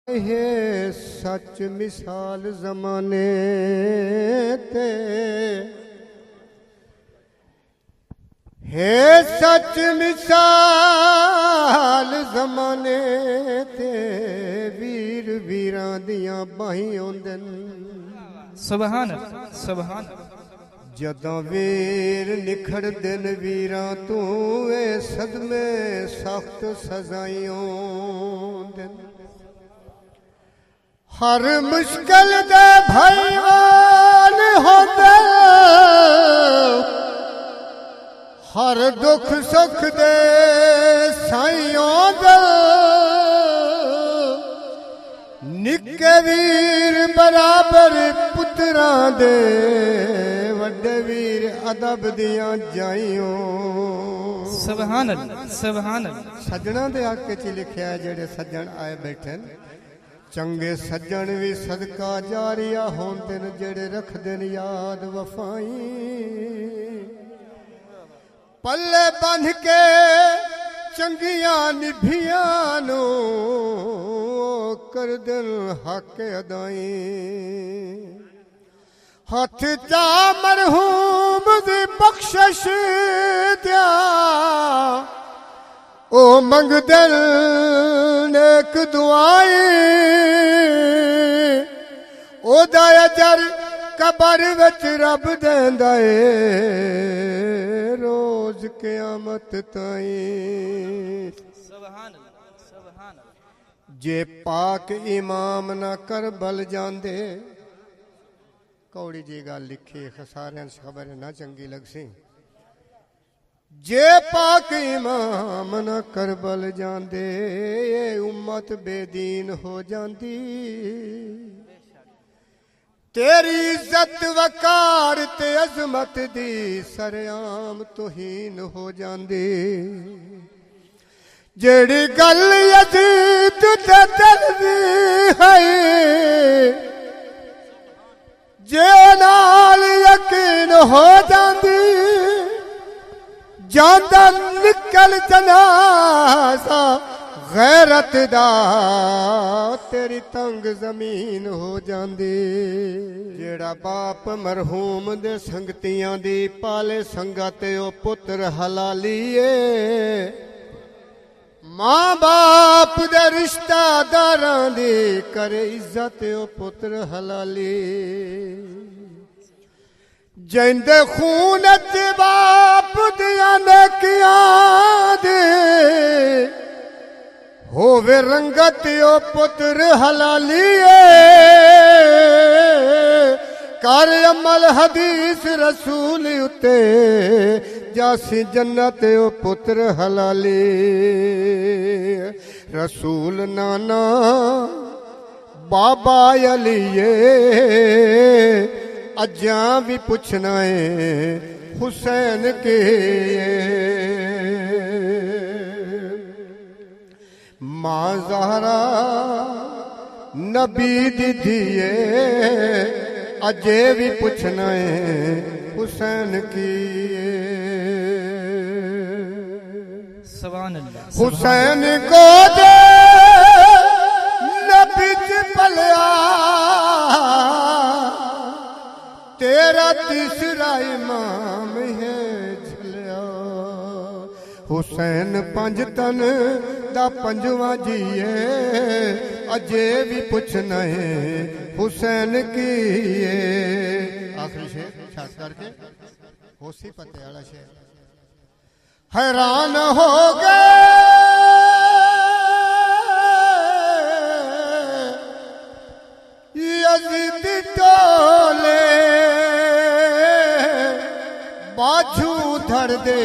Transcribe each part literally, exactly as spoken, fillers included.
ہے سچ مثال زمانے تے، ہے سچ مثال زمانے تے، ویر ویراں دیاں باہیں ہوندن۔ سبحان اللہ، سبحان اللہ۔ جداں ویر نکھڑدن ویراں توں، اے صدمے سخت سزائیں ہوندن۔ ہر مشکل دے بھائیوان ہوندن، ہر دکھ سکھ دے سائیں ہوندن۔ نکے ویر برابر پتراں دے، وڈے ویر ادب دیاں جائیوں۔ سبحان اللہ، سبحان اللہ۔ سجݨاں دے حق اچ لکھیا ہے، جیڑھے سجݨ آئے ٻیٹھن، چنڳے سجݨ وی صدقہ جاریہ ہوندن، جیڑھے رکھدن یاد وفائیں۔ پلے ٻندھ کے چنڳیاں نبھیاں نوں، او کردن حق ادائیں۔ ہتھ چا مرحوم دی بخشش دیاں، او منگدن نیک دعائیں۔ او دا اجر قبر وچ رب دیندا اے، روز قیامت تائیں۔ سبحان اللہ، سبحان اللہ۔ جے پاک امام نہ کربل جاندے، کوڑی جی ڳالھ لکھی، خساریاں دی خبر نہ چنڳی لڳسی۔ جے پاک امام نہ کربل جاندے، اے امت بے دین ہو جاندی۔ تیری عزت وقار تے عظمت دی سرعام توہین ہو جاندی۔ جیڑھی گل یزید دے دل دی ہئی، جے نال یقین ہو جاندی، جاندا نکل جنازہ غیرت دا، تیری تنگ زمین ہو جاندی۔ جیڑھا باپ مرحوم دے سنگتیاں دی پالے سنگت، او پتر حلالی اے۔ ماں باپ دے رشتہ داراں دی کرے عزت، او پتر حلالی۔ جیندے خون اچ باپ دیاں نیکیاں دی ہووے رنگت، او پتر حلالی اے۔ کر عمل حدیث رسول اتے، جاسی جنت، او پتر حلالی۔ رسول نانا بابا علی اے، اجاں وی پچھنا اے حسین کے اے۔ ماں زہرا نبی دی دھی اے، اجے وی پچھنا اے حسین کی اے۔ سبحان اللہ، سبحان حسین اللہ۔ گودے نبی چ پلیا، تیرا تیسرا امام ہے جھلیا۔ حسین پنج تن دا پنجواں جی اے، اجے وی پچھنا اے حسین کی اے۔ آخری شعر چھٹ کر کے، ہوسی پتے والا شعر۔ حیران ہو ڳئے یزید ٹولے، ٻاجھوں دھڑدے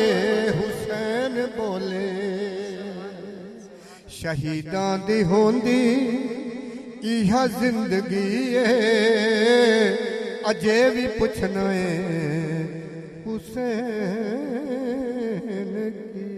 حسین ٻولے۔ شہیداں دی ہوندی ایہا زندگی اے، اجے وی پچھنا اے حسین کی۔